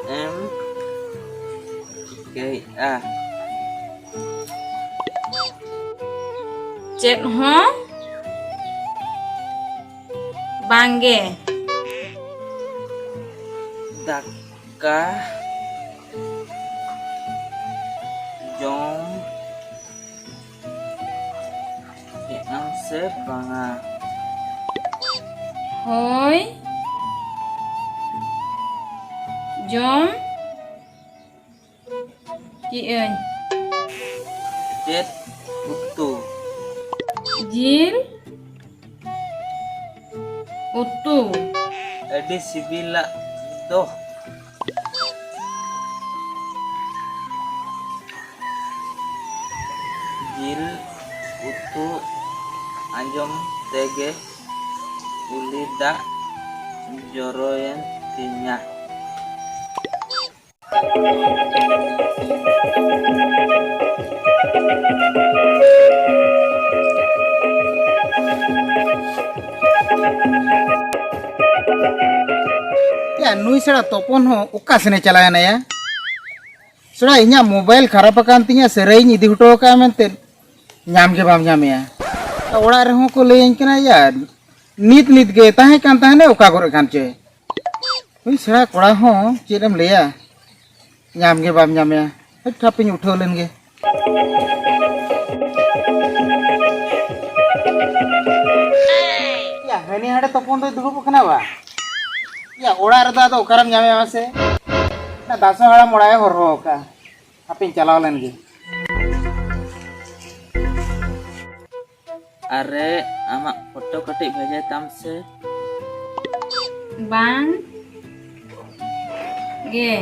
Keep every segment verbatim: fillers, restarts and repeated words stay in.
ᱮᱢ ᱪᱤᱠᱟᱹᱭᱮᱫᱼᱟ? ᱪᱮᱫ ᱦᱚᱸ ᱵᱟᱝᱜᱮ᱾ ᱫᱟᱠᱟ ᱡᱚᱢ ᱠᱮᱫ ᱟᱢ ᱥᱮ ᱵᱟᱝᱟ? ᱦᱳᱭ, ᱡᱚᱢ ᱠᱮᱜᱼᱟᱹᱧ᱾ ᱪᱮᱫ ᱩᱛᱩ? ᱡᱤᱞ ᱩᱛᱩ᱾ ᱟᱹᱰᱤ ᱥᱤᱵᱤᱞᱟᱜ ᱫᱚ᱾ ᱡᱤᱞ ᱩᱛᱩ ᱟᱸᱡᱚᱢ ᱛᱮᱜᱮ ᱩᱞᱤ ᱫᱟᱜ ᱡᱚᱨᱚᱭᱮᱱ ᱛᱤᱧᱟ᱾ ᱭᱟ, ᱱᱩᱭ ᱥᱮᱬᱟ ᱛᱚᱯᱚᱱ ᱦᱚᱸ ᱚᱠᱟ ᱥᱮᱱᱮ ᱪᱟᱞᱟᱣ ᱮᱱᱟᱭᱟ? ᱥᱮᱬᱟ, ᱤᱧᱟᱹᱜ ᱢᱳᱵᱟᱭᱤᱞ ᱠᱷᱟᱨᱟᱯ ᱟᱠᱟᱱ ᱛᱤᱧᱟᱹ, ᱥᱮᱨᱮᱧ ᱤᱫᱤ ᱦᱚᱴᱚ ᱟᱠᱟᱫᱼᱟ ᱢᱮᱱᱛᱮ ᱧᱟᱢ ᱜᱮ ᱵᱟᱢ ᱧᱟᱢᱮᱭᱟ᱾ ᱚᱲᱟᱜ ᱨᱮᱦᱚᱸ ᱠᱚ ᱞᱟᱹᱭᱟᱹᱧ ᱠᱟᱱᱟ, ᱭᱟ, ᱱᱤᱛ ᱱᱤᱛ ᱜᱮ ᱛᱟᱦᱮᱸ ᱠᱟᱱ ᱛᱟᱦᱮᱱᱮ ᱚᱠᱟ ᱠᱚᱨᱮ ᱠᱷᱟᱱ ᱪᱮ᱾ ᱩᱱᱤ ᱥᱮᱬᱟ ᱠᱚᱲᱟ ᱦᱚᱸ ᱪᱮᱫ ᱮᱢ ᱞᱟᱹᱭᱟ, ᱧᱟᱢ ᱜᱮ ᱵᱟᱢ ᱧᱟᱢᱮᱭᱟ᱾ ᱦᱟᱹᱴ, ᱦᱟᱯᱮᱧ ᱩᱴᱷᱟᱹᱣ ᱞᱮᱱ ᱜᱮ᱾ ᱭᱟ, ᱦᱟᱹᱱᱤ ᱦᱟᱸᱰᱮ ᱛᱚᱯᱚᱱ ᱫᱚᱭ ᱫᱩᱲᱩᱵ ᱟᱠᱟᱱᱟ ᱵᱟ? ᱭᱟ, ᱚᱲᱟᱜ ᱨᱮᱫᱚ ᱟᱫᱚ ᱚᱠᱟᱨᱮᱢ ᱧᱟᱢᱮᱭᱟ ᱢᱟᱥᱮ? ᱚᱱᱟ ᱫᱟᱥᱚ ᱦᱟᱲᱟᱢ ᱚᱲᱟᱜ ᱮ ᱦᱚᱨᱦᱚ ᱟᱠᱟᱫᱼᱟ᱾ ᱦᱟᱯᱮᱧ ᱪᱟᱞᱟᱣ ᱞᱮᱱ ᱜᱮ᱾ ᱟᱨᱮ, ᱟᱢᱟᱜ ᱯᱷᱳᱴᱳ ᱠᱟᱹᱴᱤᱡ ᱵᱷᱮᱡᱟᱭ ᱛᱟᱢ ᱥᱮ᱾ ᱵᱟᱝ ᱜᱮ,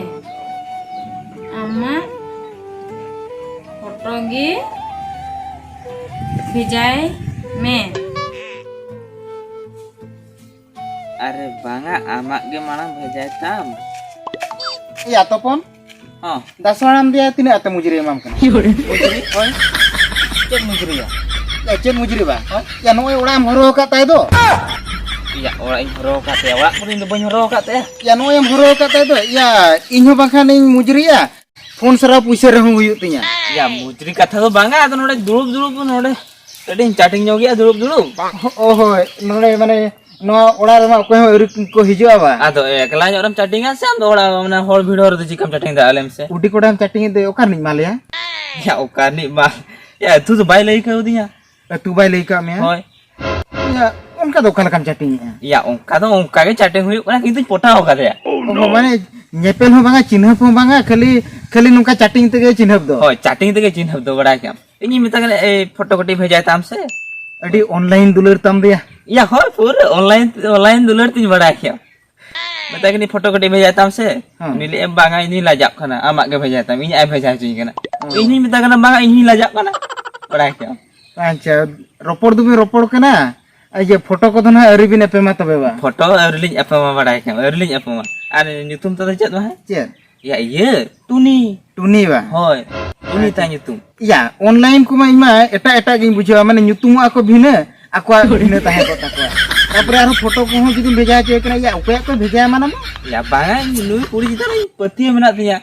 ᱟᱢᱟᱜ ᱯᱷᱳᱴᱳ ᱜᱮ ᱵᱷᱮᱡᱟᱭ ᱢᱮ᱾ ᱟᱨᱮ ᱵᱟᱝᱟ, ᱟᱢᱟᱜ ᱜᱮ ᱢᱟᱲᱟᱝ ᱵᱷᱮᱡᱟᱭ ᱛᱟᱢ᱾ ᱮᱭᱟ ᱛᱚᱯᱚᱱ, ᱦᱚᱸ᱾ ᱫᱟᱥᱚ ᱦᱟᱲᱟᱢ ᱫᱮᱭᱟ ᱛᱤᱱᱟᱹᱜ ᱟᱛᱮ ᱢᱩᱡᱩᱨᱤ ᱮᱢᱟᱢ ᱠᱟᱱᱟ? ᱢᱩᱡᱩᱨᱤ? ᱦᱳᱭ᱾ ᱪᱮᱫ ᱢᱩᱡᱩᱨᱤᱭᱟ? ᱮ, ᱪᱮᱫ ᱢᱩᱡᱩᱨᱤ ᱵᱟ? ᱦᱳᱭ᱾ ᱭᱟ, ᱱᱚᱜᱼᱚᱭ ᱚᱲᱟᱜ ᱮᱢ ᱦᱚᱨᱦᱚ ᱟᱠᱟᱫ ᱛᱟᱭ ᱫᱚ᱾ ᱭᱟ, ᱚᱲᱟᱜ ᱤᱧ ᱦᱚᱨᱦᱚ ᱟᱠᱟᱫ ᱛᱟᱭᱟ, ᱚᱲᱟᱜ ᱠᱚᱨᱮ ᱤᱧ ᱫᱚ ᱵᱟᱹᱧ ᱦᱚᱨᱦᱚ ᱟᱠᱟᱫ ᱛᱟᱭᱟ᱾ ᱭᱟ, ᱱᱚᱜᱼᱚᱭ ᱮᱢ ᱦᱚᱨᱦᱚ ᱟᱠᱟᱫ ᱛᱟᱭ ᱫᱚ, ᱭᱟ, ᱤᱧ ᱦᱚᱸ ᱵᱟᱝᱠᱷᱟᱱ ᱤᱧ ᱢᱩᱡᱽᱨᱤᱜᱼᱟ, ᱯᱷᱳᱱ ᱥᱟᱨᱟ ᱯᱩᱭᱥᱟᱹ ᱨᱮᱦᱚᱸ ᱦᱩᱭᱩᱜ ᱛᱤᱧᱟ᱾ ᱭᱟ, ᱢᱩᱡᱽᱨᱤ ᱠᱟᱛᱷᱟ ᱫᱚ ᱵᱟᱝᱟ, ᱟᱫᱚ ᱱᱚᱰᱮ ᱫᱩᱲᱩᱵ ᱫᱩᱲᱩᱵ ᱱᱚᱰᱮ ᱠᱟᱹᱴᱤᱡ ᱤᱧ ᱪᱟᱴᱤᱝ ᱧᱚᱜ ᱜᱮᱭᱟ ᱫᱩᱲᱩᱵ ᱫᱩᱲᱩᱵ᱾ ᱚ ᱦᱳᱭ, ᱱᱚᱰᱮ ᱢᱟᱱᱮ ᱱᱚᱣᱟ ᱚᱲᱟᱜ ᱨᱮᱢᱟ ᱚᱠᱚᱭ ᱦᱚᱸ ᱟᱹᱣᱨᱤ ᱠᱚ ᱦᱤᱡᱩᱜᱼᱟ ᱵᱟ? ᱟᱫᱚ ᱮᱠᱞᱟ ᱧᱚᱜ ᱨᱮᱢ ᱪᱟᱴᱤᱝᱟ ᱥᱮ ᱟᱢ ᱫᱚ ᱚᱲᱟᱜ, ᱢᱟᱱᱮ, ᱦᱚᱲ ᱵᱷᱤᱲ ᱦᱚᱲ ᱨᱮᱫᱚ ᱪᱤᱠᱟᱢ ᱪᱟᱴᱤᱝ ᱫᱟᱲᱮᱭᱟᱜᱼᱟ, ᱞᱟᱹᱭ ᱢᱮᱥᱮ? ᱩᱰᱤ ᱠᱚᱰᱟᱢ ᱪᱟᱴᱤᱝ ᱮᱫ ᱫᱚ ᱚᱠᱟ ᱨᱤᱱᱤᱡ ᱢᱟᱞᱮᱭᱟ? ᱭᱟ, ᱚᱠᱟ ᱨᱤᱱᱤᱡ ᱢᱟ? ᱭᱟ, ᱟᱹᱛᱩ ᱫᱚ ᱵᱟᱭ ᱞᱟᱹᱭ ᱠᱟᱣᱫᱤᱧᱟ᱾ ᱟᱹᱛᱩ ᱵᱟᱭ ᱞᱟᱹᱭ ᱠᱟᱜ ᱢᱮᱭᱟ? ᱦᱳᱭ᱾ ᱭᱟ, ᱚᱱᱠᱟ ᱫᱚ ᱚᱠᱟ ᱞᱮᱠᱟᱢ ᱪᱟᱴᱤᱝ ᱮᱜᱼᱟ? ᱭᱟ, ᱚᱱᱠᱟ ᱫᱚ ᱚᱱᱠᱟ ᱜᱮ ᱪᱟᱴᱤᱝ ᱦᱩᱭᱩᱜ ᱠᱟᱱᱟ, ᱠᱤᱱᱛᱩᱧ ᱯᱚᱴᱟᱣ ᱠᱟᱫᱮᱭᱟ᱾ ᱚ, ᱢᱟᱱᱮ ᱧᱮᱯᱮᱞ ᱦᱚᱸ ᱵᱟᱝᱟ, ᱪᱤᱱᱦᱟᱹᱯ ᱦᱚᱸ ᱵᱟᱝᱟ, ᱠᱷᱟᱹᱞᱤ, ᱠᱷᱟᱹᱞᱤ ᱱᱚᱝᱠᱟ ᱪᱟᱴᱤᱝ ᱛᱮᱜᱮ ᱪᱤᱱᱦᱟᱹᱯ ᱫᱚ? ᱦᱳᱭ, ᱪᱟᱴᱤᱝ ᱛᱮᱜᱮ ᱪᱤᱱᱦᱟᱹᱯ ᱫᱚ, ᱵᱟᱲᱟᱭ ᱠᱮᱜᱼᱟᱢ᱾ ᱤᱧᱤᱧ ᱢᱮᱛᱟᱭ ᱠᱟᱱᱟ, "ᱮᱭ, ᱯᱷᱳᱴᱳ ᱠᱟᱹᱴᱤᱡ ᱵᱷᱮᱡᱟᱭ ᱛᱟᱢ ᱥᱮ᱾" ᱟᱹᱰᱤ online ᱫᱩᱞᱟᱹᱲ ᱛᱟᱢ ᱫᱚᱭᱟ᱾ ᱭᱟ, ᱦᱳᱭ, ᱯᱩᱨᱟᱹ online, online ᱫᱩᱞᱟᱹᱲ ᱛᱤᱧ ᱵᱟᱲᱟᱭ ᱠᱮᱜᱼᱟᱢ᱾ ᱢᱮᱛᱟᱭ ᱠᱟᱹᱱᱟᱹᱧ, "ᱯᱷᱳᱴᱳ ᱠᱟᱹᱴᱤᱡ ᱵᱷᱮᱡᱟᱭ ᱛᱟᱢ ᱥᱮ᱾" ᱦᱮᱸ᱾ ᱩᱱᱤ ᱞᱟᱹᱭᱮᱫᱼᱟ, "ᱵᱟᱝᱟ, ᱤᱧ ᱫᱚᱧ ᱞᱟᱡᱟᱜ ᱠᱟᱱᱟ, ᱟᱢᱟᱜ ᱜᱮ ᱵᱷᱮᱡᱟᱭ ᱛᱟᱢ, ᱤᱧᱟᱜ ᱮ ᱵᱷᱮᱡᱟ ᱦᱚᱪᱚᱧ ᱠᱟᱱᱟ᱾" ᱦᱮᱸ᱾ ᱤᱧ ᱦᱚᱧ ᱢᱮᱛᱟᱭ ᱠᱟᱱᱟ, "ᱵᱟᱝᱟ, ᱤᱧ ᱦᱚᱧ ᱞᱟᱡᱟᱜ ᱠᱟᱱᱟ᱾" ᱵᱟᱲᱟᱭ ᱠᱮᱜᱼᱟᱢ᱾ ᱟᱪᱪᱷᱟ, ᱨᱚᱯᱚᱲ ᱫᱚᱵᱤᱱ ᱨᱚᱯᱚᱲ ᱠᱟᱱᱟ, ᱟᱨ ᱤᱭᱟᱹ, ᱯᱷᱳᱴᱳ ᱠᱚᱫᱚ ᱱᱟᱦᱟᱜ ᱟᱹᱣᱨᱤ ᱵᱤᱱ ᱮᱯᱮᱢᱟ ᱛᱚᱵᱮ ᱵᱟ? ᱯᱷᱳᱴᱳ ᱟᱹᱣᱨᱤ ᱞᱤᱧ ᱮᱯᱮᱢᱟ, ᱵᱟᱲᱟᱭ ᱠᱮᱜᱼᱟᱢ, ᱟᱹᱣᱨᱤ ᱞᱤᱧ ᱮᱯᱮᱢᱟ᱾ ᱟᱨ ᱧᱩᱛᱩᱢ ᱛᱟᱫᱚ ᱪᱮᱫ ᱵᱟ ᱦᱮᱸ? ᱪᱮᱫ? ᱭᱟ, ᱤᱭᱟᱹ, ᱴᱩᱱᱤ᱾ ᱴᱩᱱᱤ ᱵᱟ? ᱦᱳᱭ, ᱴᱩᱱᱤ ᱟᱪᱪᱷᱟ᱾ ᱛᱟᱭ ᱧᱩᱛᱩᱢ᱾ ᱭᱟ, online ᱠᱚᱢᱟ ᱤᱧ ᱢᱟ ᱮᱴᱟᱜ ᱮᱴᱟᱜ ᱜᱤᱧ ᱵᱩᱡᱷᱟᱹᱣᱟ, ᱢᱟᱱᱮ ᱧᱩᱛᱩᱢᱚᱜᱼᱟ ᱠᱚ ᱵᱷᱤᱱᱟᱹ, ᱟᱠᱚᱣᱟᱜ ᱵᱷᱤᱱᱟᱹ ᱛᱟᱦᱮᱸ ᱠᱚᱜ ᱛᱟᱠᱚᱣᱟ᱾ ᱛᱟᱯᱚᱨᱮ ᱟᱨᱦᱚᱸ ᱯᱷᱳᱴᱳ ᱠᱚᱦᱚᱸ ᱡᱩᱫᱤᱢ ᱵᱷᱮᱡᱟ ᱦᱚᱪᱚᱭᱮ ᱠᱟᱱᱟ, ᱭᱟ, ᱚᱠᱚᱭᱟᱜ ᱠᱚ ᱵᱷᱮᱡᱟᱭᱟ ᱢᱟᱱᱟᱢᱟ? ᱭᱟ, ᱵᱟᱝᱟ, ᱤᱧ ᱱᱩᱭ ᱠᱩᱲᱤ ᱪᱮᱛᱟᱱ ᱨᱮ ᱤᱧ ᱯᱟᱹᱛᱭᱟᱹᱣ ᱢᱮᱱᱟᱜ ᱛᱤᱧᱟ᱾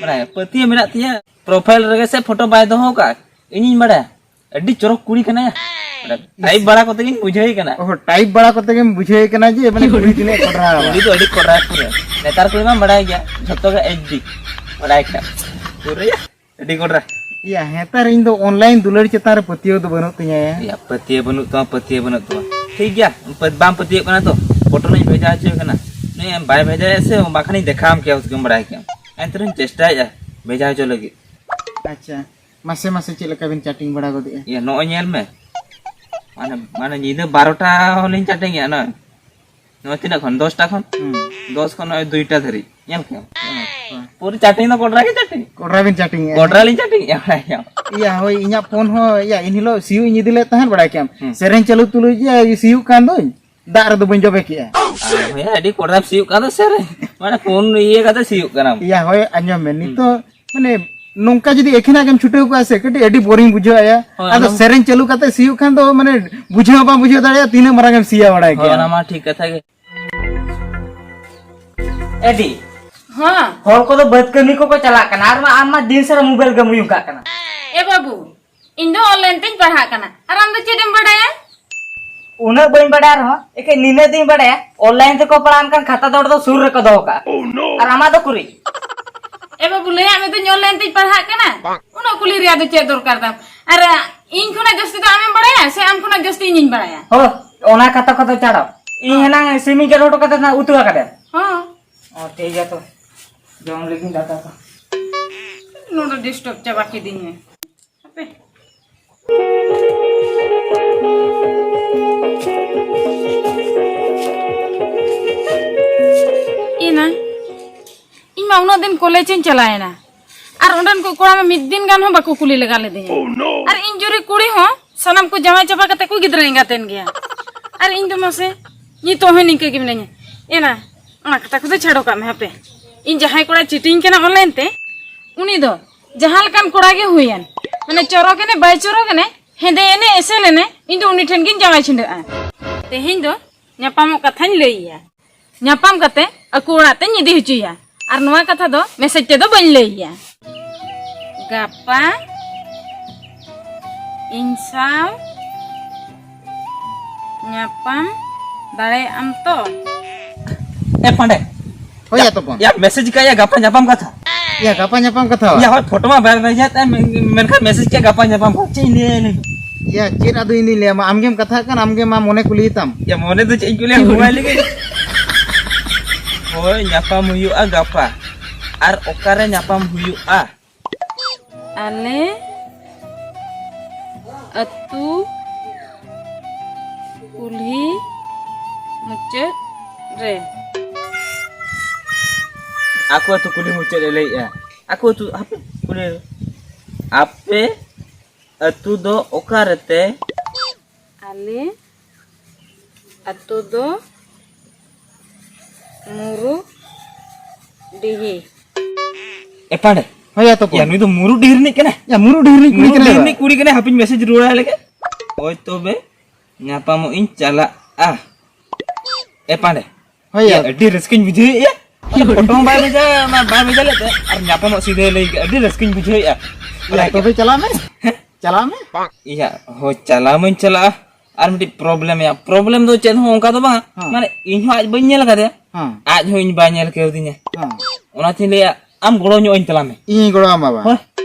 ᱵᱟᱲᱟᱭᱟ, ᱯᱟᱹᱛᱭᱟᱹᱣ ᱢᱮᱱᱟᱜ ᱛᱤᱧᱟ᱾ Profile ᱨᱮᱜᱮ ᱥᱮ ᱯᱷᱳᱴᱳ ᱵᱟᱭ ᱫᱚᱦᱚ ᱠᱟᱜᱼᱟ, ᱤᱧᱤᱧ ᱵᱟᱲᱟᱭᱟ᱾ ᱟᱹᱰᱤ ᱪᱚᱨᱚᱠ ᱠᱩᱲᱤ ᱠᱟᱱᱟᱭᱟ᱾ ᱴᱟᱭᱤᱯ ᱵᱟᱲᱟ ᱠᱚᱛᱮ ᱜᱤᱧ ᱵᱩᱡᱷᱟᱹᱣ ᱠᱟᱱᱟ᱾ ᱚᱦᱚ, ᱴᱟᱭᱤᱯ ᱵᱟᱲᱟ ᱠᱚᱛᱮ ᱜᱮᱢ ᱵᱩᱡᱷᱟᱹᱣ ᱠᱟᱱᱟ ᱡᱮ ᱢᱟᱱᱮ ᱠᱩᱲᱤ ᱛᱤᱱᱟᱹᱜ ᱠᱚᱰᱨᱟ᱾ ᱠᱩᱲᱤ ᱫᱚ ᱟᱹᱰᱤ ᱠᱚᱰᱨᱟ ᱯᱩᱨᱟᱹ᱾ ᱱᱮᱛᱟᱨ ᱠᱩᱲᱤ ᱢᱟ ᱵᱟᱲᱟᱭ ᱜᱮᱭᱟ, ᱡᱷᱚᱛᱚ ᱜᱮ HD᱾ ᱵᱟᱲᱟᱭ ᱠᱷᱟᱱ ᱯᱩᱨᱟᱹ ᱟᱹᱰᱤ ᱠᱚᱰᱨᱟ᱾ ᱭᱟ, ᱱᱮᱛᱟᱨ ᱤᱧ ᱫᱚ online ᱫᱩᱞᱟᱹᱲ ᱪᱮᱛᱟᱱ ᱨᱮ ᱯᱟᱹᱛᱭᱟᱹᱣ ᱫᱚ ᱵᱟᱹᱱᱩᱜ ᱛᱤᱧᱟᱹ᱾ ᱭᱟ, ᱯᱟᱹᱛᱭᱟᱹᱣ ᱵᱟᱹᱱᱩᱜ ᱛᱟᱢᱟ, ᱯᱟᱹᱛᱭᱟᱹᱣ ᱵᱟᱹᱱᱩᱜ ᱛᱟᱢᱟ᱾ ᱴᱷᱤᱠ ᱜᱮᱭᱟ, ᱯᱟᱹ-, ᱵᱟᱢ ᱯᱟᱹᱛᱭᱟᱹᱣ ᱠᱟᱱᱟ ᱛᱚ, ᱯᱷᱳᱴᱳ ᱞᱤᱧ ᱵᱷᱮᱡᱟ ᱦᱚᱪᱚᱭ ᱠᱟᱱᱟ᱾ ᱱᱩᱭ ᱵᱟᱭ ᱵᱷᱮᱡᱟᱭᱟ ᱥᱮ, ᱵᱟᱠᱷᱟᱱᱤᱧ ᱫᱮᱠᱷᱟᱣᱟᱢ ᱠᱮᱭᱟ, ᱩᱥᱠᱮᱢ ᱵᱟᱲᱟᱭ ᱠᱮᱭᱟ᱾ ᱮᱱᱛᱮ ᱨᱮᱦᱚᱸᱧ ᱪᱮᱥᱴᱟᱭᱮᱫᱼᱟ ᱵᱷᱮᱡᱟ ᱦᱚᱪᱚ ᱞᱟᱹᱜᱤᱫ᱾ ᱟᱪᱪᱷᱟ, ᱢᱟᱥᱮ ᱢᱟᱥᱮ ᱪᱮᱫ ᱞᱮᱠᱟ ᱵᱤᱱ ᱪᱟᱴᱤᱝ ᱵᱟᱲᱟ ᱜᱚᱫᱮᱜᱼᱟ? ᱤᱭᱟᱹ, ᱱᱚᱜᱼᱚᱭ ᱧᱮᱞ ᱢᱮ, ᱢᱟᱱᱮ, ᱢᱟᱱᱮ ᱧᱤᱫᱟᱹ ᱵᱟᱨᱚᱴᱟ ᱦᱚᱸᱞᱤᱧ ᱪᱟᱴᱤᱝ ᱮᱜᱼᱟ᱾ ᱱᱚᱜᱼᱚᱭ, ᱱᱚᱜᱼᱚᱭ ᱛᱤᱱᱟᱹᱜ ᱠᱷᱚᱱ? ᱫᱚᱥᱴᱟ ᱠᱷᱚᱱ? ᱦᱩᱸ᱾ ᱫᱚᱥ ᱠᱷᱚᱱ ᱱᱚᱜᱼᱚᱭ ᱫᱩᱭᱴᱟ ᱫᱷᱟᱹᱨᱤᱡ᱾ ᱧᱮᱞ ᱠᱮᱜᱼᱟᱢ? ᱦᱩᱸ, ᱦᱩᱸ᱾ ᱯᱩᱨᱟᱹ ᱪᱟᱴᱤᱝ ᱫᱚ ᱠᱚᱰᱨᱟ ᱜᱮ ᱪᱟᱴᱤᱝ᱾ ᱠᱚᱰᱨᱟ ᱵᱤᱱ ᱪᱟᱴᱤᱝ ᱮᱜᱼᱟ? ᱠᱚᱰᱨᱟ ᱞᱤᱧ ᱪᱟᱴᱤᱝ ᱮᱜᱼᱟ, ᱵᱟᱲᱟᱭ ᱠᱮᱜᱼᱟᱢ? ᱤᱭᱟᱹ, ᱦᱳᱭ, ᱤᱧᱟᱹᱜ ᱯᱷᱳᱱ ᱦᱚᱸ, ᱤᱭᱟᱹ, ᱤᱱ ᱦᱤᱞᱳᱜ ᱥᱤᱭᱳᱜ ᱤᱧ ᱤᱫᱤ ᱞᱮᱫ ᱛᱟᱦᱮᱸᱫ, ᱵᱟᱲᱟᱭ ᱠᱮᱜᱼᱟᱢ? ᱦᱩᱸ᱾ ᱥᱮᱨᱮᱧ ᱪᱟᱹᱞᱩ ᱛᱩᱞᱩᱡ ᱜᱮ ᱥᱤᱭᱳᱜ ᱠᱟᱱ ᱫᱚᱧ, ᱫᱟᱜ ᱨᱮᱫᱚ ᱵᱟᱹᱧ ᱡᱚᱵᱮ ᱠᱮᱜᱼᱟ᱾ ᱟᱨ ᱦᱳᱭ, ᱟᱹᱰᱤ ᱠᱚᱰᱨᱟᱢ ᱥᱤᱭᱳᱜ ᱠᱟᱱ ᱫᱚ ᱥᱮᱨᱮᱧ, ᱢᱟᱱᱮ, ᱯᱷᱳᱱ ᱤᱭᱟᱹ ᱠᱟᱛᱮ ᱥᱤᱭᱳᱜ ᱠᱟᱱᱟᱢ᱾ ᱤᱭᱟᱹ, ᱦᱳᱭ, ᱟᱸᱡᱚᱢ ᱢᱮ, ᱦᱩᱸ᱾ ᱱᱤᱛᱚᱜ, ᱢᱟᱱᱮ, ᱱᱚᱝᱠᱟ ᱡᱩᱫᱤ ᱮᱠᱷᱮᱱᱟᱜ ᱜᱮᱢ ᱪᱷᱩᱴᱟᱹᱣ ᱠᱚᱜᱼᱟ ᱥᱮ, ᱠᱟᱹᱴᱤᱡ ᱟᱹᱰᱤ ᱵᱳᱨᱤᱝ ᱵᱩᱡᱷᱟᱹᱜᱼᱟ᱾ ᱦᱳᱭ, ᱟᱫᱚ ᱚᱱᱟ ᱥᱮᱨᱮᱧ ᱪᱟᱹᱞᱩ ᱠᱟᱛᱮ ᱥᱤᱭᱳᱜ ᱠᱷᱟᱱ ᱫᱚ, ᱢᱟᱱᱮ, ᱵᱩᱡᱷᱟᱹᱣ ᱦᱚᱸ ᱵᱟᱢ ᱵᱩᱡᱷᱟᱹᱣ ᱫᱟᱲᱮᱭᱟᱜᱼᱟ ᱛᱤᱱᱟᱹᱜ ᱢᱟᱨᱟᱝ ᱮᱢ ᱥᱤᱭᱟ ᱵᱟᱲᱟᱭ ᱦᱳᱭ, ᱠᱮᱜᱼᱟ᱾ ᱚᱱᱟ ᱢᱟ ᱴᱷᱤᱠ ᱠᱟᱛᱷᱟ ᱜᱮ᱾ ᱮᱰᱤ, ᱦᱮᱸ᱾ ᱦᱚᱲ ᱠᱚᱫᱚ ᱵᱟᱹᱫᱽ ᱠᱟᱹᱢᱤ ᱠᱚᱠᱚ ᱪᱟᱞᱟᱜ ᱠᱟᱱᱟ, ᱟᱨ ᱢᱟ ᱟᱢ ᱢᱟ ᱫᱤᱱ ᱥᱟᱨᱟ ᱢᱳᱵᱟᱭᱤᱞ ᱜᱮᱢ ᱩᱭᱩᱝ ᱠᱟᱜ ᱠᱟᱱᱟ᱾ ᱮ ᱵᱟᱹᱵᱩ, ᱤᱧ ᱫᱚ ᱚᱱᱞᱟᱭᱤᱱ ᱛᱤᱧ ᱯᱟᱲᱦᱟᱜ ᱠᱟᱱᱟ, ᱟᱨ ᱟᱢ ᱫᱚ ᱪᱮᱫ ᱮᱢ ᱵᱟᱰᱟᱭᱟ? ᱩᱱᱟᱹᱜ ᱵᱟᱹᱧ ᱵᱟᱰᱟᱭ ᱨᱮᱦᱚᱸ, ᱮᱠᱮᱱ ᱱᱤᱱᱟᱹᱜ ᱫᱚᱧ ᱵᱟᱰᱟᱭᱟ, ᱚᱱᱞᱟᱭᱤᱱ ᱛᱮᱠᱚ ᱯᱟᱲᱦᱟᱣ ᱮᱱᱠᱷᱟᱱ ᱠᱷᱟᱛᱟ ᱫᱚ ᱚᱸᱰᱮ ᱫᱚ ᱥᱩᱨ ᱨᱮᱠᱚ ᱫᱚᱦᱚ ᱠᱟᱜᱼᱟ᱾ ᱟᱨ ᱟᱢᱟᱜ ᱫᱚ ᱠᱩᱨᱤ? ᱮ ᱵᱟᱹᱵᱩ, ᱞᱟᱹᱭᱟᱫ ᱢᱮ ᱫᱚᱧ ᱚᱱᱞᱟᱭᱤᱱ ᱛᱤᱧ ᱯᱟᱲᱦᱟᱜ ᱠᱟᱱᱟ, ᱩᱱᱟᱹᱜ ᱠᱩᱞᱤ ᱨᱮᱭᱟᱜ ᱫᱚ ᱪᱮᱫ ᱫᱚᱨᱠᱟᱨ ᱛᱟᱢ? ᱟᱨ ᱤᱧ ᱠᱷᱚᱱᱟᱜ ᱡᱟᱹᱥᱛᱤ ᱫᱚ ᱟᱢᱮᱢ ᱵᱟᱲᱟᱭᱟ ᱥᱮ ᱟᱢ ᱠᱷᱚᱱᱟᱜ ᱡᱟᱹᱥᱛᱤ ᱤᱧᱤᱧ ᱵᱟᱲᱟᱭᱟ? ᱦᱳ, ᱚᱱᱟ ᱠᱟᱛᱷᱟ ᱠᱚᱫᱚ ᱪᱟᱲᱚ᱾ ᱤᱧ ᱦᱮᱱᱟᱝ ᱥᱤᱢᱤᱧ ᱜᱮᱫ ᱦᱚᱴᱚ ᱠᱟᱛᱮ ᱱᱟᱜ ᱩᱛᱩ ᱟᱠᱟᱫᱮ᱾ ᱦᱚᱸ᱾ ᱚ, ᱴᱷᱤᱠ ᱜᱮᱭᱟ ᱛᱚ᱾ ᱡᱚᱢ ᱞᱟᱹᱜᱤᱫ ᱫᱟᱠᱟ ᱠᱚ᱾ ᱱᱚᱰᱮ ᱰᱤᱥᱴᱟᱵ ᱪᱟᱵᱟ ᱠᱤᱫᱤᱧᱟᱭ᱾ ᱦᱟᱯᱮ᱾ ᱮᱱᱟ, ᱤᱧ ᱢᱟ ᱩᱱᱟᱹᱜ ᱫᱤᱱ ᱠᱚᱞᱮᱡᱽ ᱤᱧ ᱪᱟᱞᱟᱣᱮᱱᱟ, ᱟᱨ ᱚᱸᱰᱮᱱ ᱠᱚ ᱠᱚᱲᱟ ᱢᱟ ᱢᱤᱫ ᱫᱤᱱ ᱜᱟᱱ ᱦᱚᱸ ᱵᱟᱠᱚ ᱠᱩᱞᱤ ᱞᱟᱜᱟ ᱞᱤᱫᱤᱧᱟ᱾ ᱟᱨ ᱤᱧ ᱡᱩᱨᱤ ᱠᱩᱲᱤ ᱦᱚᱸ ᱥᱟᱱᱟᱢ ᱠᱚ ᱡᱟᱶᱟᱭ ᱪᱟᱵᱟ ᱠᱟᱛᱮ ᱠᱚ ᱜᱤᱫᱽᱨᱟᱹ ᱮᱸᱜᱟᱛ ᱮᱱ ᱜᱮᱭᱟ᱾ ᱟᱨ ᱤᱧ ᱫᱚ ᱢᱟᱥᱮ ᱱᱤᱛᱚᱜ ᱦᱚᱸ ᱱᱤᱝᱠᱟᱹ ᱜᱮ ᱢᱤᱱᱟᱹᱧᱟ᱾ ᱮᱱᱟ, ᱚᱱᱟ ᱠᱟᱛᱷᱟ ᱠᱚᱫᱚ ᱪᱷᱟᱰᱚ ᱠᱟᱜ ᱢᱮ ᱦᱟᱯᱮ᱾ ᱤᱧ ᱡᱟᱦᱟᱸᱭ ᱠᱚᱲᱟ ᱪᱤᱴᱤᱝ ᱠᱟᱱᱟ ᱚᱱᱞᱟᱭᱤᱱ ᱛᱮ, ᱩᱱᱤ ᱫᱚ ᱡᱟᱦᱟᱸ ᱞᱮᱠᱟᱱ ᱠᱚᱲᱟ ᱜᱮ ᱦᱩᱭᱮᱱ, ᱢᱟᱱᱮ ᱪᱚᱨᱚᱠ ᱮᱱᱮ ᱵᱟᱭ ᱪᱚᱨᱚᱠ ᱮᱱᱮ, ᱦᱮᱸᱫᱮ ᱮᱱᱮ ᱮᱥᱮᱞ ᱮᱱᱮ, ᱤᱧ ᱫᱚ ᱩᱱᱤ ᱴᱷᱮᱱ ᱜᱤᱧ ᱡᱟᱶᱟᱭ ᱪᱷᱤᱰᱟᱹᱜᱼᱟ᱾ ᱛᱮᱦᱮᱧ ᱫᱚ ᱧᱟᱯᱟᱢᱚᱜ ᱠᱟᱛᱷᱟᱧ ᱞᱟᱹᱭ ᱟᱭᱟ᱾ ᱧᱟᱯᱟᱢ ᱠᱟᱛᱮ ᱟᱠᱚ ᱚᱲᱟᱜ ᱛᱮᱧ ᱤᱫᱤ ᱦᱚᱪᱚᱭᱟ᱾ ᱟᱨ ᱱᱚᱣᱟ ᱠᱟᱛᱷᱟ ᱫᱚ ᱢᱮᱥᱮᱡ ᱛᱮᱫᱚ ᱵᱟᱹᱧ ᱞᱟᱹᱭ ᱟᱭᱟ᱾ ᱜᱟᱯᱟ ᱤᱧ ᱥᱟᱶ ᱧᱟᱯᱟᱢ ᱫᱟᱲᱮᱭᱟᱜ ᱟᱢ ᱛᱚ? ᱮ ᱯᱟᱸᱰᱮ᱾ ᱦᱳᱭ, ᱭᱟ ᱛᱚᱯᱚᱱ᱾ ᱭᱟ, ᱢᱮᱥᱮᱡ ᱠᱟᱜ ᱭᱟ ᱜᱟᱯᱟ ᱧᱟᱯᱟᱢ ᱠᱟᱛᱷᱟ᱾ ᱭᱟ, ᱜᱟᱯᱟ ᱧᱟᱯᱟᱢ ᱠᱟᱛᱷᱟ? ᱭᱟ, ᱦᱳᱭ, ᱯᱷᱳᱴᱳ ᱢᱟ ᱵᱟᱭ ᱵᱷᱮᱡᱟ ᱛᱟᱭ, ᱢᱮᱱ-, ᱢᱮᱱᱠᱷᱟᱱ ᱢᱮᱥᱮᱡ ᱠᱟᱜ ᱜᱟᱯᱟ ᱧᱟᱯᱟᱢ ᱠᱟᱛᱷᱟ᱾ ᱪᱮᱫ ᱤᱧ ᱞᱟᱹᱭᱟ ᱞᱟᱹᱭ ᱢᱮ? ᱭᱟ, ᱪᱮᱫ ᱟᱫᱚ ᱤᱧ ᱫᱩᱧ ᱞᱟᱹᱭᱟ? ᱢᱟ ᱟᱢᱜᱮᱢ ᱠᱟᱛᱷᱟᱜ ᱠᱟᱱ, ᱟᱢᱜᱮ ᱢᱟ ᱢᱚᱱᱮ ᱠᱩᱞᱤᱭᱮ ᱛᱟᱢ᱾ ᱭᱟ, ᱢᱚᱱᱮ ᱫᱚ ᱪᱮᱫ ᱤᱧ ᱠᱩᱞᱤᱭᱟ, ᱢᱳᱵᱟᱭᱤᱞ ᱜᱮ᱾ ᱦᱳᱭ, ᱧᱟᱯᱟᱢ ᱦᱩᱭᱩᱜᱼᱟ ᱜᱟᱯᱟ᱾ ᱟᱨ ᱚᱠᱟᱨᱮ ᱧᱟᱯᱟᱢ ᱦᱩᱭᱩᱜᱼᱟ? ᱟᱞᱮ ᱟᱹᱛᱩ ᱠᱩᱞᱦᱤ ᱢᱩᱪᱟᱹᱫ ᱨᱮ᱾ ᱟᱠᱚ ᱟᱹᱛᱩ ᱠᱩᱞᱦᱤ ᱢᱩᱪᱟᱹᱫ ᱨᱮ ᱞᱟᱹᱭᱮᱜᱼᱟ᱾ ᱟᱠᱚ ᱟᱹᱛᱩ, ᱦᱟᱯᱮ, ᱠᱩᱞᱦᱤ ᱨᱮ᱾ ᱟᱯᱮ ᱟᱹᱛᱩ ᱫᱚ ᱚᱠᱟ ᱨᱮᱛᱮ? ᱟᱞᱮ ᱟᱹᱛᱩ ᱫᱚ ᱢᱩᱨᱩᱰᱤᱦᱤ᱾ ᱮ ᱯᱟᱸᱰᱮ, ᱦᱳᱭ ᱭᱟ ᱛᱚᱠᱚ᱾ ᱭᱟ, ᱱᱩᱭ ᱫᱚ ᱢᱩᱨᱩ ᱰᱤᱦᱤ ᱨᱤᱱᱤᱡ ᱠᱟᱱᱟᱭ᱾ ᱭᱟ, ᱢᱩᱨᱩ ᱰᱤᱦᱤ ᱨᱤᱱᱤᱡ ᱠᱩᱲᱤ ᱢᱩᱨᱩ ᱠᱟᱱᱟᱭ ᱰᱤᱦᱤ ᱵᱟ? ᱨᱤᱱᱤᱡ ᱠᱩᱲᱤ ᱠᱟᱱᱟᱭ, ᱦᱟᱯᱮᱧ ᱢᱮᱥᱮᱡᱽ ᱨᱩᱣᱟᱹᱲᱟᱭ ᱞᱮᱜᱮ᱾ ᱦᱳᱭ ᱛᱚᱵᱮ, ᱧᱟᱯᱟᱢᱚᱜ ᱤᱧ ᱪᱟᱞᱟᱜᱼᱟ᱾ ᱮ ᱯᱟᱸᱰᱮ᱾ ᱦᱳᱭ ᱭᱟ, ᱭᱟ᱾ ᱟᱹᱰᱤ ᱨᱟᱹᱥᱠᱟᱹᱧ ᱵᱩᱡᱷᱟᱹᱣᱮᱫᱼᱟ᱾ ᱯᱷᱳᱴᱳ ᱦᱚᱸ ᱵᱟᱭ ᱵᱷᱮᱡᱟ, ᱵᱟᱭ ᱵᱷᱮᱡᱟ ᱞᱮᱫ ᱛᱮ, ᱟᱨ ᱧᱟᱯᱟᱢᱚᱜ ᱥᱤᱫᱷᱟᱹ ᱞᱟᱹᱭ ᱠᱮᱫ, ᱟᱹᱰᱤ ᱨᱟᱹᱥᱠᱟᱹᱧ ᱵᱩᱡᱷᱟᱹᱣᱮᱫᱼᱟ᱾ ᱭᱟ, ᱛᱚᱵᱮ ᱪᱟᱞᱟᱜ ᱢᱮ᱾ ᱦᱮᱸ? ᱪᱟᱞᱟᱜ ᱢᱮ᱾ ᱭᱟ, ᱦᱳᱭ, ᱪᱟᱞᱟᱣ ᱢᱟᱧ ᱪᱟᱞᱟᱜᱼᱟ᱾ ᱟᱨ ᱢᱤᱫᱴᱤᱡ ᱯᱨᱚᱵᱞᱮᱢ ᱭᱟ, ᱯᱨᱚᱵᱞᱮᱢ ᱫᱚ ᱪᱮᱫ ᱦᱚᱸ ᱚᱱᱠᱟ ᱫᱚ ᱵᱟᱝ, ᱦᱮᱸ᱾ ᱢᱟᱱᱮ, ᱤᱧ ᱦᱚᱸ ᱟᱡ ᱵᱟᱹᱧ ᱧᱮᱞ ᱟᱠᱟᱫᱮᱭᱟ, ᱦᱮᱸ᱾ ᱟᱡ ᱦᱚᱸ ᱤᱧ ᱵᱟᱭ ᱧᱮᱞ ᱠᱟᱣᱫᱤᱧᱟ᱾ ᱦᱮᱸ᱾ ᱚᱱᱟᱛᱤᱧ ᱞᱟᱹᱭᱟ, ᱟᱢ ᱜᱚᱲᱚ ᱧᱚᱜ ᱟᱹᱧ ᱛᱟᱞᱟᱝ ᱢᱮ᱾ ᱤᱧᱤᱧ ᱜᱚᱲᱚ ᱟᱢᱟ ᱵᱟ? ᱦᱳᱭ᱾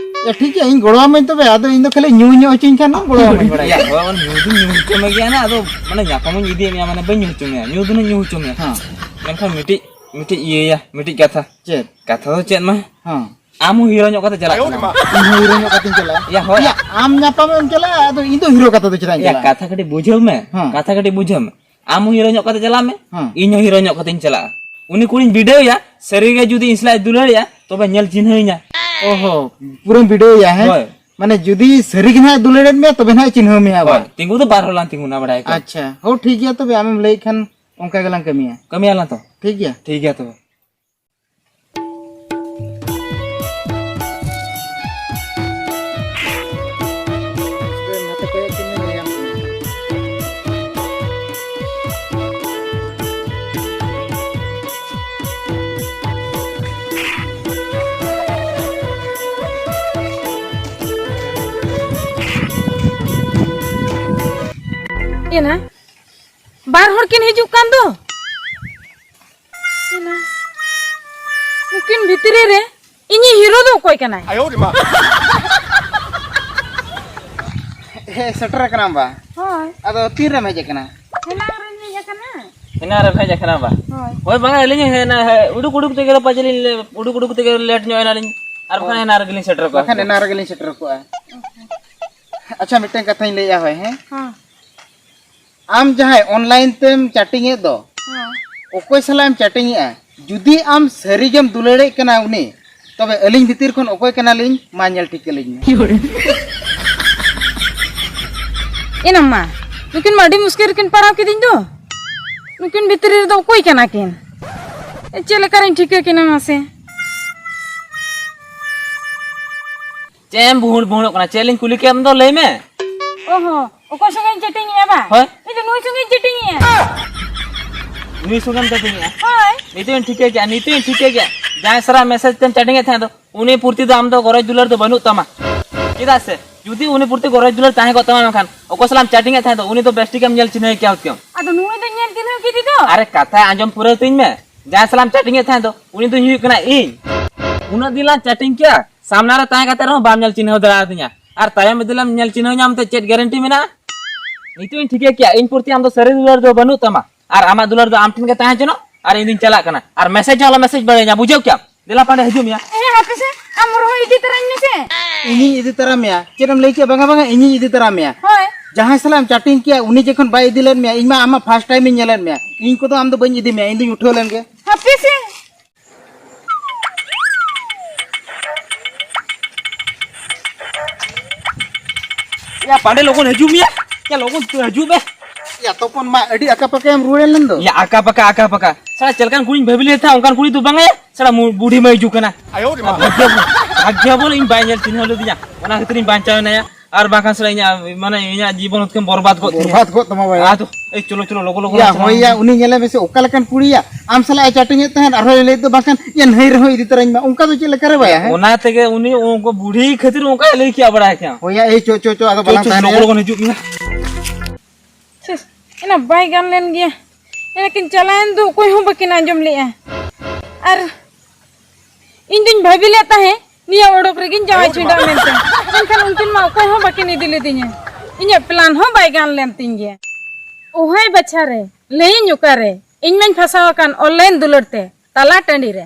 ᱭᱟ, ᱴᱷᱤᱠ ᱜᱮᱭᱟ, ᱤᱧ ᱜᱚᱲᱚ ᱟᱢᱟᱹᱧ ᱛᱚᱵᱮ, ᱟᱫᱚ ᱤᱧ ᱫᱚ ᱠᱷᱟᱹᱞᱤ ᱧᱩ ᱧᱚᱜ ᱦᱚᱪᱚᱧ ᱠᱷᱟᱱ ᱫᱚᱢ ᱜᱚᱲᱚ ᱟᱢᱟᱹᱧ ᱵᱟᱲᱟᱭ ᱭᱟ, ᱠᱮᱫᱟ᱾ ᱦᱳᱭ, ᱧᱩ ᱫᱩᱧ ᱧᱩ ᱦᱚᱪᱚ ᱢᱮ ᱜᱮᱭᱟ ᱱᱟ, ᱟᱫᱚ ᱢᱟᱱᱮ ᱧᱟᱯᱟᱢᱤᱧ ᱤᱫᱤᱭᱮᱫ ᱢᱮᱭᱟ, ᱢᱟᱱᱮ ᱵᱟᱹᱧ ᱧᱩ ᱦᱚᱪᱚ ᱢᱮᱭᱟ, ᱧᱩ ᱫᱚ ᱱᱟᱧ ᱧᱩ ᱦᱚᱪᱚ ᱢᱮᱭᱟ᱾ ᱦᱮᱸ᱾ ᱢᱮᱱᱠᱷᱟᱱ ᱢᱤᱫᱴᱤᱡ, ᱢᱤᱫᱴᱤᱡ ᱤᱭᱟᱹᱭᱟ, ᱢᱤᱫᱴᱤᱡ ᱠᱟᱛᱷᱟ᱾ ᱪᱮᱫ? ᱠᱟᱛᱷᱟ ᱫᱚ ᱪᱮᱫ ᱢᱟ? ᱦᱮᱸ᱾ ᱟᱢ ᱦᱚᱸ ᱦᱤᱨᱳ ᱧᱚᱜ ᱠᱟᱛᱮ ᱪᱟᱞᱟᱜ ᱠᱟᱱᱟ᱾ ᱤᱧ ᱦᱚᱸ ᱦᱤᱨᱳ ᱧᱚᱜ ᱠᱟᱛᱮᱧ ᱪᱟᱞᱟᱜᱼᱟ᱾ ᱭᱟ, ᱦᱳᱭ᱾ ᱭᱟ, ᱟᱢ ᱧᱟᱯᱟᱢᱮᱢ ᱪᱟᱞᱟᱜᱼᱟ, ᱟᱫᱚ ᱤᱧ ᱫᱚ ᱦᱤᱨᱳ ᱠᱟᱛᱮ ᱫᱚ ᱪᱮᱫᱟᱜ ᱤᱧ ᱭᱟ, ᱪᱟᱞᱟᱜᱼᱟ? ᱠᱟᱛᱷᱟ ᱠᱟᱹᱴᱤᱡ ᱵᱩᱡᱷᱟᱹᱣ ᱢᱮ, ᱦᱮᱸ᱾ ᱠᱟᱛᱷᱟ ᱠᱟᱹᱴᱤᱡ ᱵᱩᱡᱷᱟᱹᱣ ᱢᱮ᱾ ᱟᱢ ᱦᱚᱸ ᱦᱤᱨᱳ ᱧᱚᱜ ᱠᱟᱛᱮ ᱪᱟᱞᱟᱜ ᱢᱮ, ᱦᱮᱸ᱾ ᱤᱧ ᱦᱚᱸ ᱦᱤᱨᱳ ᱧᱚᱜ ᱠᱟᱛᱮᱧ ᱪᱟᱞᱟᱜᱼᱟ᱾ ᱩᱱᱤ ᱠᱩᱲᱤᱧ ᱵᱤᱰᱟᱹᱣᱮᱭᱟ, ᱥᱟᱹᱨᱤᱜᱮ ᱡᱩᱫᱤ ᱤᱧ ᱥᱟᱞᱟᱜ ᱮ ᱫᱩᱞᱟᱹᱲᱮᱭᱟ, ᱛᱚᱵᱮ ᱧᱮᱞ ᱪᱤᱱᱦᱟᱹᱣᱤᱧᱟ᱾ ᱚᱦᱚ, ᱯᱩᱨᱟᱹᱢ ᱵᱤᱰᱟᱹᱣᱮᱭᱟ, ᱦᱮᱸ? ᱦᱳᱭ᱾ ᱢᱟᱱᱮ ᱡᱩᱫᱤ ᱥᱟᱹᱨᱤ ᱜᱮ ᱱᱟᱦᱟᱜ ᱫᱩᱞᱟᱹᱲᱮᱫ ᱢᱮᱭᱟ, ᱛᱚᱵᱮ ᱱᱟᱦᱟᱜ ᱪᱤᱱᱦᱟᱹᱣ ᱢᱮᱭᱟ ᱦᱳᱭ, ᱟᱵᱟᱨ᱾ ᱛᱤᱸᱜᱩ ᱫᱚ ᱵᱟᱨ ᱦᱚᱲ ᱞᱟᱝ ᱛᱤᱸᱜᱩᱱᱟ, ᱵᱟᱲᱟᱭ ᱠᱟᱜ᱾ ᱟᱪᱪᱷᱟ, ᱦᱳ, ᱴᱷᱤᱠ ᱜᱮᱭᱟ, ᱛᱚᱵᱮ ᱟᱢᱮᱢ ᱞᱟᱹᱭᱮᱫ ᱠᱷᱟᱱ ᱚᱱᱠᱟ ᱜᱮᱞᱟᱝ ᱠᱟᱹᱢᱤᱭᱟ᱾ ᱠᱟᱹᱢᱤᱭᱟᱞᱟᱝ ᱛᱚ᱾ ᱴᱷᱤᱠ ᱜᱮᱭᱟ? ᱴᱷᱤᱠ ᱜᱮᱭᱟ ᱛᱚᱵᱮ᱾ ᱮᱱᱟ, ᱵᱟᱨ ᱦᱚᱲ ᱠᱤᱱ ᱦᱤᱡᱩᱜ ᱠᱟᱱ ᱫᱚ᱾ ᱮᱱᱟ, ᱱᱩᱠᱤᱱ ᱵᱷᱤᱛᱨᱤ ᱨᱮ ᱤᱧᱤᱡ ᱦᱤᱨᱳ ᱫᱚ ᱚᱠᱚᱭ ᱠᱟᱱᱟᱭ? ᱦᱮᱸ, ᱥᱮᱴᱮᱨ ᱟᱠᱟᱱᱟᱢ ᱵᱟ? ᱦᱳᱭ᱾ ᱟᱫᱚ ᱛᱤᱱ ᱨᱮᱢ ᱦᱮᱡ ᱟᱠᱟᱱᱟ? ᱦᱮᱱᱟᱝ ᱨᱮᱧ ᱦᱮᱡ ᱟᱠᱟᱱᱟ᱾ ᱦᱮᱱᱟᱝ ᱨᱮᱢ ᱦᱮᱡ ᱟᱠᱟᱱᱟ ᱵᱟ? ᱦᱳᱭ᱾ ᱦᱳᱭ, ᱵᱟᱝᱟ, ᱟᱹᱞᱤᱧ ᱦᱚᱸ ᱦᱮᱱᱟ-, ᱦᱮ-, ᱩᱰᱩᱠ ᱩᱰᱩᱠ ᱛᱮᱜᱮ ᱞᱮ ᱯᱟᱪᱮ ᱞᱤᱧ ᱞᱮ-, ᱩᱰᱩᱠ ᱩᱰᱩᱠ ᱛᱮᱜᱮ ᱞᱮᱴ ᱧᱚᱜ ᱮᱱᱟᱞᱤᱧ᱾ ᱟᱨ ᱵᱟᱠᱷᱟᱱ ᱦᱳᱭ᱾ ᱦᱮᱱᱟᱝ ᱨᱮᱜᱮ ᱞᱤᱧ ᱥᱮᱴᱮᱨ ᱠᱚᱜᱼᱟ᱾ ᱵᱟᱠᱷᱟᱱ ᱦᱮᱱᱟᱝ ᱨᱮᱜᱮ ᱞᱤᱧ ᱥᱮᱴᱮᱨ ᱠᱚᱜᱼᱟ᱾ ᱟᱪᱪᱷᱟ, ᱢᱤᱫᱴᱟᱝ ᱠᱟᱛᱷᱟᱧ ᱞᱟᱹᱭᱮᱜᱼᱟ, ᱦᱳᱭ, ᱦᱮᱸ? ᱦᱮᱸ᱾ ᱟᱢ ᱡᱟᱦᱟᱸᱭ online ᱛᱮᱢ chatting ᱮᱫ ᱫᱚ, ᱦᱮᱸ᱾ ᱚᱠᱚᱭ ᱥᱟᱞᱟᱜ ᱮᱢ chatting ᱮᱜᱼᱟ? ᱡᱩᱫᱤ ᱟᱢ ᱥᱟᱹᱨᱤ ᱜᱮᱢ ᱫᱩᱞᱟᱹᱲᱮᱫ ᱠᱟᱱᱟ ᱩᱱᱤ, ᱛᱚᱵᱮ ᱟᱹᱞᱤᱧ ᱵᱷᱤᱛᱤᱨ ᱠᱷᱚᱱ ᱚᱠᱚᱭ ᱠᱟᱱᱟᱞᱤᱧ? ᱢᱟ ᱧᱮᱞ ᱴᱷᱤᱠ ᱠᱟᱹᱞᱤᱧ ᱢᱮ᱾ ᱮᱱᱟᱢ ᱢᱟ, ᱱᱩᱠᱤᱱ ᱢᱟ ᱟᱹᱰᱤ ᱢᱩᱥᱠᱤᱞ ᱨᱮᱠᱤᱱ ᱯᱟᱲᱟᱣ ᱠᱤᱫᱤᱧ ᱫᱚ᱾ ᱱᱩᱠᱤᱱ ᱵᱷᱤᱛᱨᱤ ᱨᱮᱫᱚ ᱚᱠᱚᱭ ᱠᱟᱱᱟ ᱠᱤᱱ? ᱪᱮᱫ ᱞᱮᱠᱟᱨᱤᱧ ᱴᱷᱤᱠᱟᱹ ᱠᱤᱱᱟ ᱢᱟᱥᱮ? ᱪᱮᱫ ᱮᱢ ᱵᱩᱦᱩᱲ ᱵᱩᱦᱩᱲᱚᱜ ᱠᱟᱱᱟ? ᱪᱮᱫ ᱞᱤᱧ ᱠᱩᱞᱤ ᱠᱮᱫ ᱢᱮ ᱫᱚ, ᱞᱟᱹᱭ ᱢᱮ᱾ ᱚ ᱦᱚᱸ, ᱚᱠᱚᱭ ᱥᱚᱸᱜᱮᱧ ᱪᱮᱴᱤᱝ ᱮᱜᱼᱟ ᱵᱟ? ᱦᱳᱭ᱾ ᱤᱧ ᱫᱚ ᱱᱩᱭ ᱥᱚᱸᱜᱮᱧ ᱪᱮᱴᱤᱝ ᱮᱜᱼᱟ᱾ ᱱᱩᱭ ᱥᱚᱸᱜᱮᱢ ᱪᱮᱴᱤᱝ ᱮᱜᱼᱟ? ᱦᱳᱭ᱾ ᱱᱤᱛᱚᱜ ᱤᱧ ᱴᱷᱤᱠᱟᱹ ᱠᱮᱜᱼᱟ, ᱱᱤᱛᱚᱜ ᱤᱧ ᱴᱷᱤᱠᱟᱹ ᱠᱮᱜᱼᱟ᱾ ᱡᱟᱦᱟᱸᱭ ᱥᱟᱞᱟᱜ ᱢᱮᱥᱮᱡᱽ ᱛᱮᱢ ᱪᱮᱴᱤᱝ ᱮᱫ ᱛᱟᱦᱮᱸᱫ ᱫᱚ, ᱩᱱᱤ ᱯᱨᱚᱛᱤ ᱫᱚ ᱟᱢ ᱫᱚ ᱜᱚᱨᱚᱡᱽ ᱫᱩᱞᱟᱹᱲ ᱫᱚ ᱵᱟᱹᱱᱩᱜ ᱛᱟᱢᱟ᱾ ᱪᱮᱫᱟᱜ ᱥᱮ ᱡᱩᱫᱤ ᱩᱱᱤ ᱯᱨᱚᱛᱤ ᱜᱚᱨᱚᱡᱽ ᱫᱩᱞᱟᱹᱲ ᱛᱟᱦᱮᱸ ᱠᱚᱜ ᱛᱟᱢᱟ, ᱢᱮᱱᱠᱷᱟᱱ ᱚᱠᱚᱭ ᱥᱟᱞᱟᱜ ᱮᱢ ᱪᱮᱴᱤᱝ ᱮᱫ ᱛᱟᱦᱮᱸᱫ ᱫᱚ, ᱩᱱᱤ ᱫᱚ ᱵᱮᱥ ᱴᱷᱤᱠᱮᱢ ᱧᱮᱞ ᱪᱤᱱᱦᱟᱹᱣ ᱠᱮᱭᱟ ᱦᱩᱛᱠᱟᱹᱢ᱾ ᱟᱫᱚ ᱱᱩᱭ ᱫᱚ ᱧᱮᱞ ᱪᱤᱱᱦᱟᱹᱣ ᱠᱮᱫᱮ ᱫᱚ᱾ ᱟᱨᱮ, ᱠᱟᱛᱷᱟ ᱟᱸᱡᱚᱢ ᱯᱩᱨᱟᱹᱣ ᱛᱤᱧ ᱢᱮ᱾ ᱡᱟᱦᱟᱸᱭ ᱥᱟᱞᱟᱜ ᱮᱢ ᱪᱮᱴᱤᱝ ᱮᱫ ᱛᱟᱦᱮᱸᱫ ᱫᱚ, ᱩᱱᱤ ᱫᱚᱧ ᱦᱩᱭᱩᱜ ᱠᱟᱱᱟ ᱤᱧ᱾ ᱩᱱᱟᱹᱜ ᱫᱤᱱ ᱞᱟᱝ ᱪᱮᱴᱤᱝ ᱠᱮᱜᱼᱟ, ᱥᱟᱢᱱᱟ ᱨᱮ ᱛᱟᱦᱮᱸ ᱠᱟᱛᱮ ᱨᱮᱦᱚᱸ ᱵᱟᱢ ᱧᱮᱞ ᱪᱤᱱᱦᱟᱹᱣ ᱫᱟᱲᱮᱭᱟᱫᱤᱧᱟ᱾ ᱟᱨ ᱛᱟᱭᱚᱢ ᱤᱫᱤ ᱞᱮᱢ ᱧᱮᱞ ᱪᱤᱱᱦᱟᱹᱣ ᱧᱟᱢ ᱛᱮ ᱪᱮᱫ ᱜᱟᱨᱮᱱᱴᱤ ᱢᱮᱱᱟᱜᱼᱟ? ᱱᱤᱛᱚᱜ ᱤᱧ ᱴᱷᱤᱠᱟᱹ ᱠᱮᱜᱼᱟ, ᱤᱧ ᱯᱨᱚᱛᱤ ᱟᱢ ᱫᱚ ᱥᱟᱹᱨᱤ ᱫᱩᱞᱟᱹᱲ ᱫᱚ ᱵᱟᱹᱱᱩᱜ ᱛᱟᱢᱟ᱾ ᱟᱨ ᱟᱢᱟᱜ ᱫᱩᱞᱟᱹᱲ ᱫᱚ ᱟᱢ ᱴᱷᱮᱱ ᱜᱮ ᱛᱟᱦᱮᱸ ᱦᱚᱪᱚᱱᱚᱜ, ᱟᱨ ᱤᱧ ᱫᱩᱧ ᱪᱟᱞᱟᱜ ᱠᱟᱱᱟ᱾ ᱟᱨ ᱢᱮᱥᱮᱡᱽ ᱦᱚᱸ ᱟᱞᱚᱢ ᱢᱮᱥᱮᱡᱽ ᱵᱟᱲᱟᱭᱟᱹᱧᱟ, ᱵᱩᱡᱷᱟᱹᱣ ᱠᱮᱜᱼᱟᱢ? ᱫᱮᱞᱟ ᱯᱟᱸᱰᱮ, ᱦᱤᱡᱩᱜ ᱢᱮᱭᱟ᱾ ᱦᱮᱸ, ᱦᱟᱯᱮ ᱥᱮ, ᱟᱢ ᱨᱚᱦᱚᱸ ᱤᱫᱤ ᱛᱟᱨᱟᱧ ᱢᱮᱥᱮ᱾ ᱤᱧᱤᱧ ᱤᱫᱤ ᱛᱟᱨᱟ ᱢᱮᱭᱟ᱾ ᱪᱮᱫ ᱮᱢ ᱞᱟᱹᱭ ᱠᱮᱜᱼᱟ? ᱵᱟᱝᱟ, ᱵᱟᱝᱟ, ᱤᱧᱤᱧ ᱤᱫᱤ ᱛᱟᱨᱟ ᱢᱮᱭᱟ᱾ ᱦᱳᱭ᱾ ᱡᱟᱦᱟᱸᱭ ᱥᱟᱞᱟᱜ ᱮᱢ ᱪᱮᱴᱤᱝ ᱠᱮᱜᱼᱟ, ᱩᱱᱤ ᱡᱚᱠᱷᱚᱱ ᱵᱟᱭ ᱤᱫᱤ ᱞᱮᱫ ᱢᱮᱭᱟ, ᱤᱧ ᱢᱟ ᱟᱢᱟᱜ ᱯᱷᱟᱥᱴ ᱴᱟᱭᱤᱢ ᱤᱧ ᱧᱮᱞᱮᱫ ᱢᱮᱭᱟ᱾ ᱤᱧ ᱠᱚᱫᱚ ᱟᱢ ᱫᱚ ᱵᱟᱹᱧ ᱤᱫᱤ ᱢᱮᱭᱟ, ᱤᱧ ᱫᱩᱧ ᱩᱴᱷᱟᱹᱣ ᱞᱮᱱ ᱜᱮ᱾ ᱦᱟᱯᱮ ᱥᱮ᱾ ᱭᱟ ᱯᱟᱸᱰᱮ, ᱞᱚᱜᱚᱱ ᱦᱤᱡᱩᱜ ᱢᱮᱭᱟ᱾ ᱭᱟ, ᱞᱚᱜᱚᱱ ᱦᱤᱡᱩᱜ ᱢᱮ᱾ ᱭᱟ ᱛᱚᱯᱚᱱ ᱢᱟ, ᱟᱹᱰᱤ ᱟᱠᱟ ᱯᱟᱠᱟᱭᱮᱢ ᱨᱩᱣᱟᱹᱲ ᱞᱮᱱ ᱫᱚ᱾ ᱭᱟ ᱟᱠᱟ ᱯᱟᱠᱟ, ᱟᱠᱟ ᱯᱟᱠᱟ᱾ ᱥᱟᱞᱟ ᱪᱮᱫ ᱞᱮᱠᱟᱱ ᱠᱩᱲᱤᱧ ᱵᱷᱟᱹᱵᱤ ᱞᱮᱫ ᱛᱟᱦᱮᱸᱫ, ᱚᱱᱠᱟᱱ ᱠᱩᱲᱤ ᱫᱚ ᱵᱟᱝᱟ᱾ ᱥᱟᱞᱟ ᱢᱩ-, ᱵᱩᱰᱷᱤ ᱢᱟᱹᱭ ᱦᱤᱡᱩᱜ ᱠᱟᱱᱟ᱾ ᱟᱭᱳ ᱨᱮ ᱢᱟ᱾ ᱵᱷᱟᱜᱽᱭᱚ ᱵᱚᱞ, ᱵᱷᱟᱜᱽᱭᱚ ᱵᱚᱞ ᱤᱧ ᱵᱟᱭ ᱧᱮᱞ ᱪᱤᱱᱦᱟᱹᱣ ᱞᱤᱫᱤᱧᱟ, ᱚᱱᱟ ᱠᱷᱟᱹᱛᱤᱨ ᱤᱧ ᱵᱟᱧᱪᱟᱣ ᱮᱱᱟᱭᱟ᱾ ᱟᱨ ᱵᱟᱝᱠᱷᱟᱱ ᱥᱟᱞᱟ ᱤᱧᱟᱹᱜ, ᱢᱟᱱᱮ, ᱤᱧᱟᱹᱜ ᱡᱤᱵᱚᱱ ᱦᱩᱛᱠᱟᱹᱢ ᱵᱚᱨᱵᱟᱫ ᱠᱚᱜ ᱛᱤᱧᱟ᱾ ᱵᱚᱨᱵᱟᱫ ᱠᱚᱜ ᱛᱟᱢᱟ ᱵᱟᱭᱟ᱾ ᱟᱫᱚ, ᱮᱭ, ᱪᱚᱞᱚ, ᱪᱚᱞᱚ, ᱞᱚᱜᱚ, ᱞᱚᱜᱚ, ᱭᱟ, ᱞᱚᱜᱚ, ᱪᱚᱞᱚ᱾ ᱦᱳᱭ ᱭᱟ, ᱩᱱᱤ ᱧᱮᱞᱮ ᱢᱮᱥᱮ, ᱚᱠᱟ ᱞᱮᱠᱟᱱ ᱠᱩᱲᱤᱭᱟ᱾ ᱟᱢ ᱥᱟᱞᱟᱜ ᱮ ᱪᱮᱴᱤᱝ ᱮᱫ ᱛᱟᱦᱮᱸᱫ, ᱟᱨᱦᱚᱸ ᱞᱟᱹᱭ ᱫᱚ ᱵᱟᱝᱠᱷᱟᱱ, ᱭᱟ, ᱱᱟᱹᱭ ᱨᱮᱦᱚᱸ ᱤᱫᱤ ᱛᱚᱨᱟᱧ ᱢᱟ, ᱚᱱᱠᱟ ᱫᱚ ᱪᱮᱫ ᱞᱮᱠᱟ ᱨᱮ ᱵᱟᱭᱟ, ᱦᱮᱸ? ᱚᱱᱟ ᱛᱮᱜᱮ ᱩᱱᱤ ᱩᱱᱠᱩ ᱵᱩᱲᱦᱤ ᱠᱷᱟᱹᱛᱤᱨ ᱚᱱᱠᱟᱭ ᱞᱟᱹᱭ ᱠᱮᱜᱼᱟ, ᱵᱟᱲᱟᱭ ᱠᱮᱜᱼᱟᱢ᱾ ᱦᱳᱭ ᱭᱟ, ᱮᱭ, ᱪᱚ, ᱪᱚ, ᱪᱚ, ᱟᱫᱚ ᱪᱚ, ᱵᱟᱞᱟᱝ ᱪᱚ, ᱛᱟᱦᱮᱱᱟ ᱞᱚᱜᱚ, ᱭᱟ᱾ ᱞᱚᱜᱚ ᱦᱤᱡᱩᱜ ᱢᱮ᱾ ᱥᱮᱥ, ᱮᱱᱟ ᱵᱟᱭ ᱜᱟᱱ ᱞᱮᱱ ᱜᱮᱭᱟ᱾ ᱮᱱᱟᱠᱤᱱ ᱪᱟᱞᱟᱣᱮᱱ ᱫᱚ ᱚᱠᱚᱭ ᱦᱚᱸ ᱵᱟᱹᱠᱤᱱ ᱟᱸᱡᱚᱢ ᱞᱮᱜᱼᱟ᱾ ᱟᱨ ᱤᱧ ᱫᱩᱧ ᱵᱷᱟᱹᱵᱤ ᱞᱮᱫ ᱛᱟᱦᱮᱸ, ᱱᱤᱭᱟᱹ ᱚᱰᱚᱠ ᱨᱮᱜᱤᱧ ᱡᱟᱶᱟᱭ ᱪᱷᱤᱰᱟᱹᱜᱼᱟ ᱢᱮᱱᱛᱮ, ᱢᱮᱱᱠᱷᱟᱱ ᱩᱱᱠᱤᱱ ᱢᱟ ᱚᱠᱚᱭ ᱦᱚᱸ ᱵᱟᱹᱠᱤᱱ ᱤᱫᱤ ᱞᱤᱫᱤᱧᱟ᱾ ᱤᱧᱟᱹᱜ ᱯᱞᱟᱱ ᱦᱚᱸ ᱵᱟᱭ ᱜᱟᱱ ᱞᱮᱱ ᱛᱤᱧ ᱜᱮᱭᱟ᱾ ᱳᱦᱟᱭ ᱵᱟᱪᱷᱟ ᱨᱮ, ᱞᱟᱹᱭᱟᱹᱧ ᱚᱠᱟᱨᱮ, ᱤᱧ ᱢᱟᱧ ᱯᱷᱟᱸᱥᱟᱣ ᱟᱠᱟᱱ ᱚᱱᱞᱟᱭᱤᱱ ᱫᱩᱞᱟᱹᱲ ᱛᱮ, ᱛᱟᱞᱟ ᱴᱟᱺᱰᱤ ᱨᱮ᱾